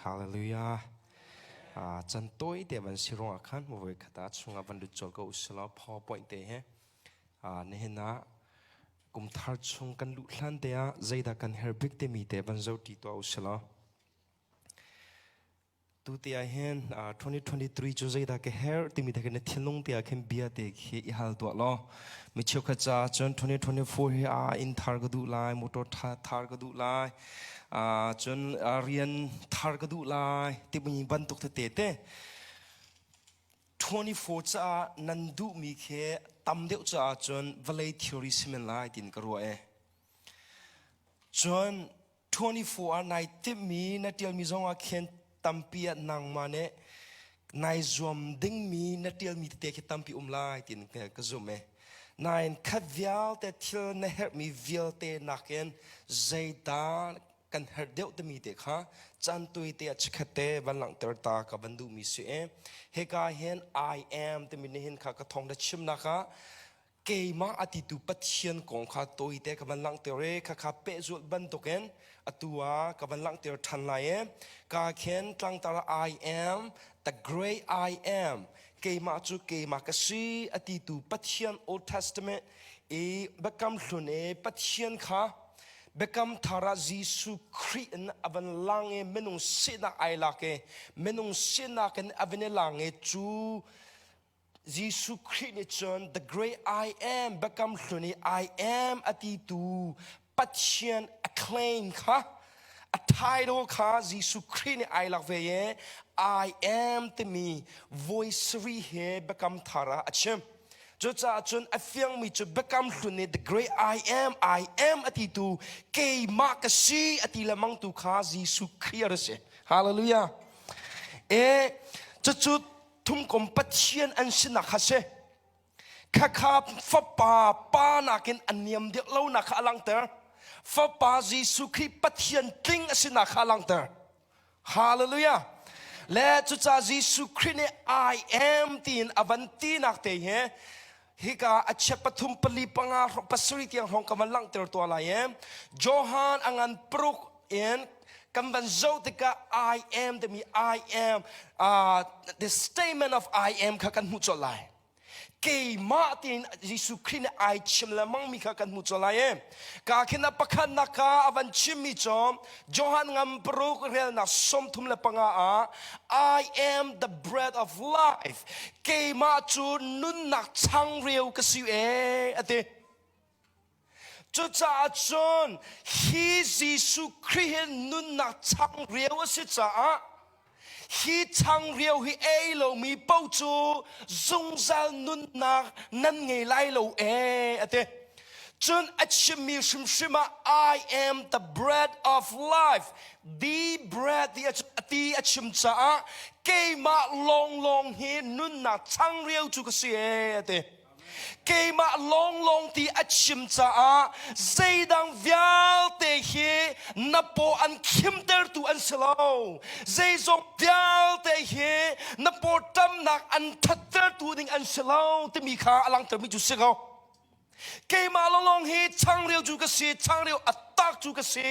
Hallelujah. Can tawi te van si ruangah khan voi khat ah chungah van lut colh ko usih law PowerPoint te he nihin ah kum thar chung kan luh hlan te ah zeidah kan herh bik timi te van zoh ṭi tuah usih law. Tu te ah hin 2023 cu zeidah ka herh timi te khi na thinlung te ah khin bia te khi i hal tuah law. Mi cheukhat caah cun 2024 hi ah inn thar ka duh lai, motor thar ka duh lai, cun rian thar ka duh lai timi bantuk tete te 24 caah nan duhmi khi tam deuh caah cun vawlei theory si men lai tiin ka ruah e. Cun 24 ah nai timhmi na ṭialmi zongah khin tampi ah nangmah nih nai zuam dingmi na ṭialmi tete khi tampi um lai tiin ka zumh e. Nain khat vialte thil na herhmi vialte nakin zeidah kan herh deuh timi te kha caan tawite ah chikkhat te van langhter ta ka van duhmi si e. Hika hin I am timi nihin kha ka thawng na chimnak ah keimah a titu Pathian kong kha tawite ka van langhter i khakha pehzulh bantukin atu ah ka van langhter ṭhan lai i ka khin tlangtar I am the great I am, keimah cu keimah ka si a titu Pathian, Old Testament i Biakam Hlun i Pathian kha Biakam Thar ah Jesuh Khrih in a van lang i minung sinak ai lak i minung sinak in a van i lang i cu Jesuh Khrih nih cun the great I am, Biakam Hlun i I am a titu Pathian a claim kha, a title kha Jesuh Khrih nih ai lak ve i I am timi voice he Biakam Thar ah a chim. Cucaah cun a fiangmi cu Biakam Hlun i the great I am, I am a titu keimah ka si a ti lemang tu kha Jesuh Khrih a si. Hallelujah. E cucu thumkom Pathian an sinak kha si. Khakha Fapa Pa nakin a niam deuh lonak kha a langhter. Fapa Jesuh Khrih Pathian tling a sinak kha a langhter. Hallelujah. Le cucaah Jesuh Khrih nih I am tiin a van tinak te hi hika a chia pathum pali panga pasarih tiang hrawng ka van langhter tuah lai e. Johan a ngan paruk in kan van zoh tikah I am timi I am, the statement of I am kha kan hmuh colh lai. Keimah tiin Jesuh Khrih nih ai chim lengmang mi kha kan hmuh colh lai e. Ka khin a pakhatnak kha a van chimmi cu Johan ngam paruk relnak 35 ah I am the bread of life, keimah cu nunnak changreu ka si e a ti. Cucaah cun hi Jesuh Khrih hi nunnak changreu a si caah hi changreu hi ei lomi paoh cu zungzal nunnak nan ngei lai lo ee a ti. Cun a chimmi hrimhrim ah I am the bread of life, the bread ti a ti a chim caah keimah lawnglawng hi nunnak changreu cu ka si ee a ti. Keimah lawnglawng ti a chim caah zeidang vialte hi na paw an khimtertu an si lo. Zeizong vialte hi na paw ṭamnak an ṭhattertu ding an si lo timi kha a langhtermi cu si ko. Keimah lawnglawng hi changreu cu ka si, changreu a tak cu ka si.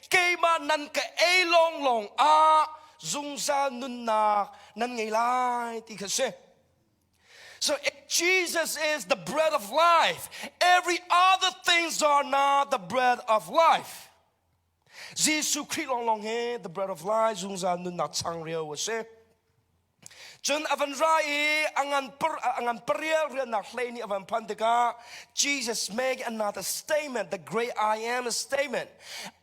Keimah nan ka ei lawnglawng ah zungzal nunnak nan ngei lai ti kha si. So if Jesus is the bread of life, every other things are not the bread of life. Jesuh Khrih lawnglawng hi the bread of life, zungzal nunnak changreu a si. Cun a van ra i a ngan parial riannak hlei nih a van phan tikah Jesus make another statement, the great I am statement.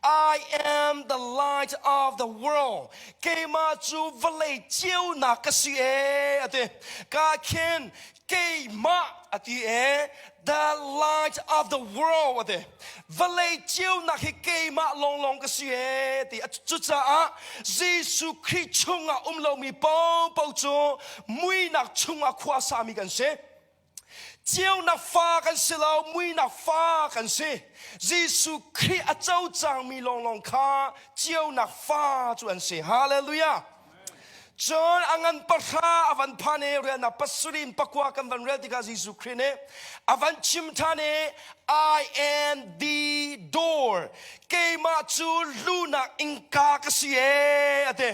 I am the light of the world. Keimah cu vawlei ceunak ka si ee a ti. Ka khin keimah a ti ee, the light of the world a ti. Vawlei ceunak hi keimah lawnglawng ka si ee ti. Cucaah Jesuh Khrih chungah um lomi paohpaoh cu muinak chungah khua sami kan si. Ceunak fa kan si lo, muinak fa kan si. Jesuh Khrih a co cangmi lawnglawng kha ceunak fa cu an si. Hallelujah. Cun a ngan pahra a van phan i rialnak pasarih pakua kan van rel tikah Jesuh Khrih nih a van chim ṭhan i I am the door. Keimah cu lunak innka ka si ee a ti.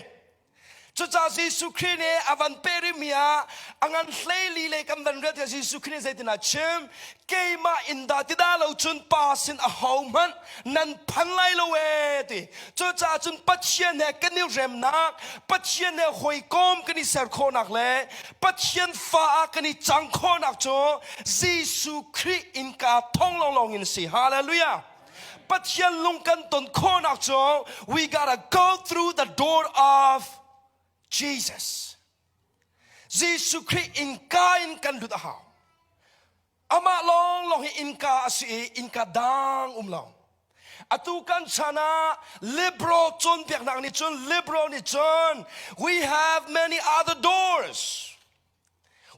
Cucaah Jesuh Khrih nih a van peh rihmi ah a ngan hleili le kan van rel tiah Jesuh Khrih nih zeitin a chim? Keimah in dah ti dah lo cun Pa sin ahohmanh nan phan lai lo ee ti. Cucaah cun Pathian he kan i remnak, Pathian he hawikom kan i ser khawhnak le Pathian fa ah kan i cang khawhnak cu Jesuh Khrih innka thong lawnglawng in si. Hallelujah! Pathian lung kan ton khawhnak cu we gotta go through the door of Jesus. Jesuh Khrih innka in kan lut a hau. Amah lawnglawng hi innka a si i innka dang um lo. Atu kan chan ah liberal cawnpiaknak nih cun liberal nih cun we have many other doors.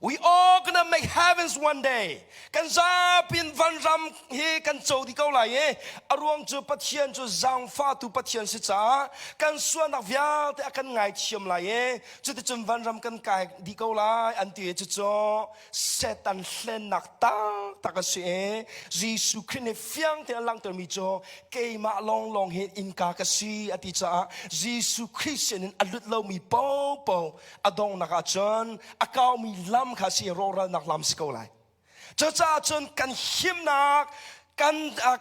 We all gonna make heavens one day. Kan zapi in vanram hi kan co dih ko lai i a ruang cu Pathian cu zaangfahtu Pathian si caah kan sualnak vialte a kan ngaithiam lai i cuticun vanram kan kai dih ko lai an ti i cucu Satan hlennak taktak a si i Jesuh Khrih nih fiang tein a langhtermi cu keimah lawnglawng hi innka ka si a ti caah Jesuh Khrih sinin a lut lomi paohpaoh a donghnak ah cun a kaumi lam kha si rawhralnak lam si ko lai. Cucaah cun kan himnak kan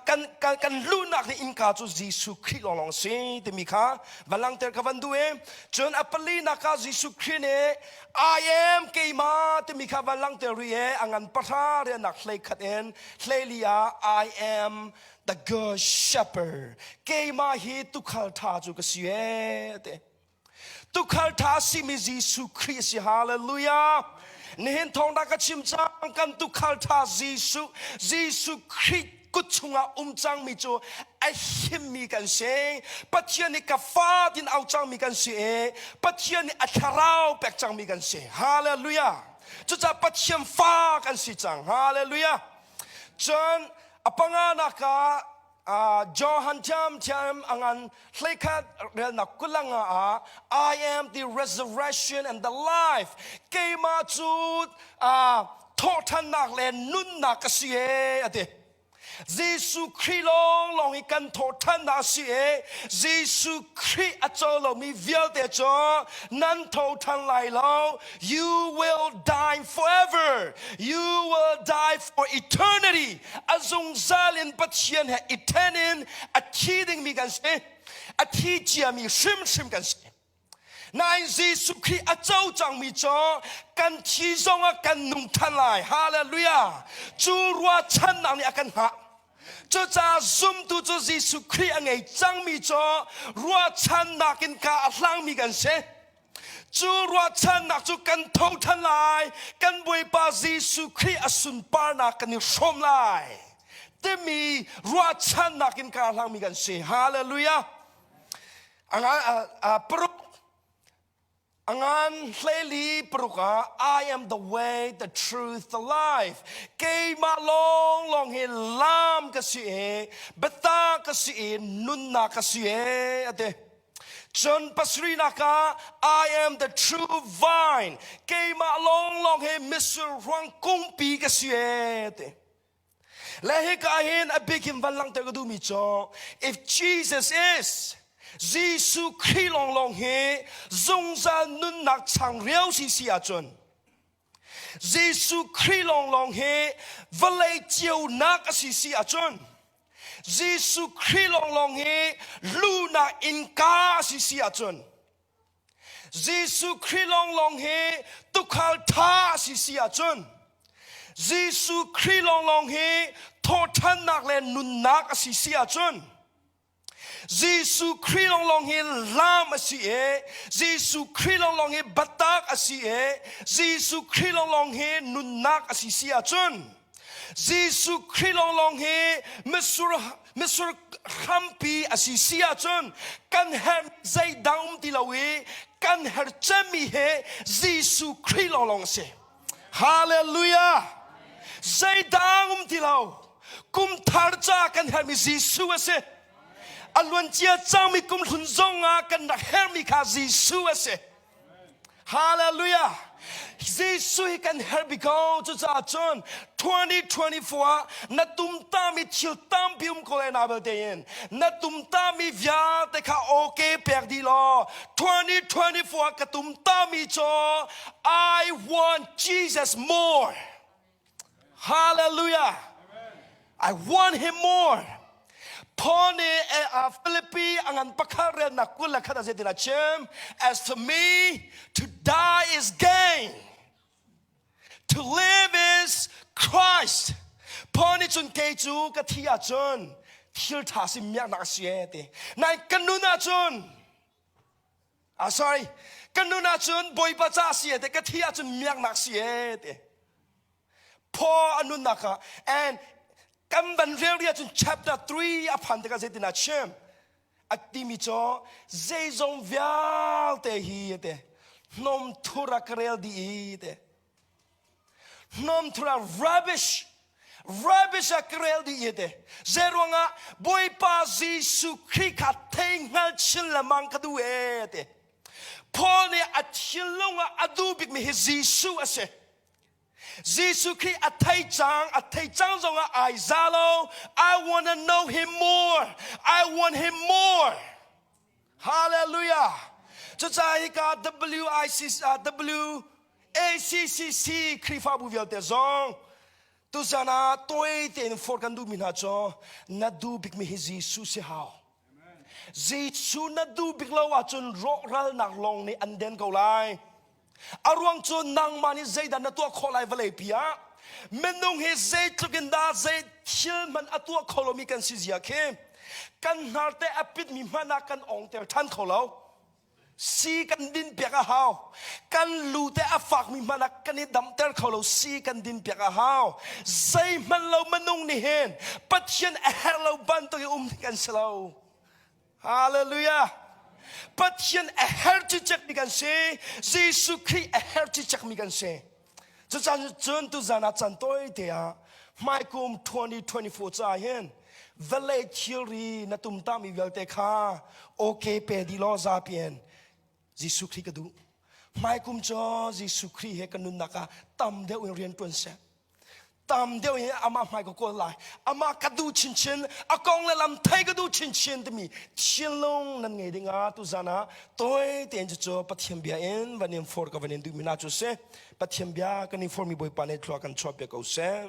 kan kan kan luhnak nih innka cu Jesuh Khrih lawnglawng si timi kha van langhter ka van duh i cun a palinak ah Jesuh Khrih nih I am keimah timi kha van langhter rih i a ngan pahra riannak hleikhat in hleili ah I am the good shepherd keimah hi tukhal ṭha cu ka si ee ti. Tukhal ṭha simi Jesuh Khrih a si. Hallelujah. Nihin thawngṭha ka chim cang kan tukhal ṭha Jesuh, Jesuh Khrih kut chungah um cangmi cu a himmi kan si. Pathian nih ka fa tin au cangmi kan si i Pathian nih a thlarau pek cangmi kan si. Hallelujah. Cucaah Pathian fa kan si cang. Hallelujah. Cun a panganak ah Johan thiamthiam a ngan hleikhat relnak kulanga ah I am the resurrection and the life keimah cu thawhthannak le nunnak ka si e ati Jesuh Khrih lawng lawng hi kan thawhthannak a si e Jesuh Khrih a co lomi vialte cu nan tho than lai lo you will die forever you will die for eternity a zungzal in Pathian he i then in a thi dingmi kan si a thi ciami hrimhrim kan si nain Jesuh Khrih a co cangmi cu kan thi zongah kan nung than lai hallelujah cu ruahchannak nih a kan hngah cucaah zumtu cu Jesuh Khrih a ngei cangmi cu ruahchannak in ka a hlangmi kan si Cu ruahchannak cu kan tho ṭhan lai, kan Bawipa Jesuh Khrih a sunparnak kan i hrawm lai timi ruahchannak in kaa hlangmi kan si. Hallelujah. Paruk angan hleili paruk ah I am the way, the truth, the life. Keimah lawnglawng hi lam ka si i biatak ka si i nunnak ka si e ati. Cun pasarihnak ah I am the true vine. Keimah lawnglawng hi mitsur ruang kungpi ka si ee ti. Le hika hin a bik in van langhter ka duhmi cu if Jesus is Jesuh Khrih lawnglawng hi zungzal nunnak changreu si si ahcun Jesuh Khrih lawnglawng hi vawlei ceunak a si si ahcun Jesuh Khrih lawnglawng hi luhnak innka a si si ahcun Jesuh Khrih lawnglawng hi tukhal ṭha a si si ahcun Jesuh Khrih lawnglawng hi thawhṭhannak le nunnak a si si ahcun Jesuh Khrih lawnglawng hi lam a si i Jesuh Khrih lawnglawng hi biatak a si i Jesuh Khrih lawnglawng hi nunnak a si si ahcun Jesuh Khrih lawnglawng hi mitsur mitsur hrampi a si si ahcun kan herh zeidang um ti lo i kan herh cemmi hi Jesuh Khrih lawnglawng a si. Hallelujah! Zeidang um ti lo. Kum thar ca kan herhmi Jesuh a si. A luancia cangmi kum hlun zong ah kan rak herhmi kha Jesuh a si. Hallelujah! Jesuh hi kan herh bik ko. Cucaah cun 2024 ah na tumtami thil tampi um ko lai na belte in na tumtami vialte kha okay pek dih law 2024 ah ka tumtami cu I want Jesus more. Hallelujah. I want him more. Paul nih eh, Philippi a ngan pakhat relnak 21 a zeitin a chim as for me to die is gain to live is Christ Paul nih cun kei cu ka thi ahcun thil ṭha si miaknak a si e ti nain ka nun ahcun ah sorry ka nun ahcun Bawipa ca si e ti ka thi ahcun miaknak si e ti Paul a nunnak ah and kan van rel rih ahcun chapter 3 a phan tikah zeitin a chim a timi cu zeizong vialte hi te hnawm thur a ka rel dih i te hnawm thur a rubbish rubbish a ka rel dih i te zeiruangah Bawipa Jesuh Khrih kha thei hngal chin lengmang ka duh e te Paul nih a thinlung ah a duh bikmi hi Jesuh a si Jesuh Khrih a thei cang, a thei cang zongah ai za lo. I want to know him more. I want him more. Hallelujah. Cucaah hika WIC, WACCC Khrihfabu vialte zong tuzan ah tawi tein forh kan duhmi hna cu na duh bikmi hi Jesuh si hau. Jesuh na duh bik lo ahcun rawhralnak lawng nih an den ko lai. A ruang cu nangmah nih zeidah na tuah khawh lai vawlei pi ah minung hi zeitluk in dah zei thil hmanh a tuah kho lomi kan si zia khi kan hnar te a pitmi hmanh ah kan ongter ṭhan kho lo. Si kan din piak a hau. Kan lu te a fakmi hmanh ah kan i damter kho lo. Si kan din piak a hau. Zeihmanh lo minung nih hin Pathian a herh lo bantuk i um kan si lo. Hallelujah. Pathian a herh cicekmi kan si. Jesuh Khrih a herh cicekmi kan si. Cucan cun tuzan ah can tawi te ah hmaikum 2024 caah hin vawlei thilri na tumtahmi vialte kha okay pe dih law zapi in Jesuh Khrih ka duh. Hmaikum cu Jesuh Khrih he ka nunnak ah tam deuh in rian ṭuan seh. Tam deuh in amah hmai ka kawl lai. Amah ka duh chinchin, a kong le lam thei ka duh chinchin timi thinlung nan ngei dingah tuzan ah tawi tein cucu Pathian bia in van in for ka van in duhmi hna cu si. Pathian bia kan in formi Bawipa nih thlua kan chuah piak ko seh.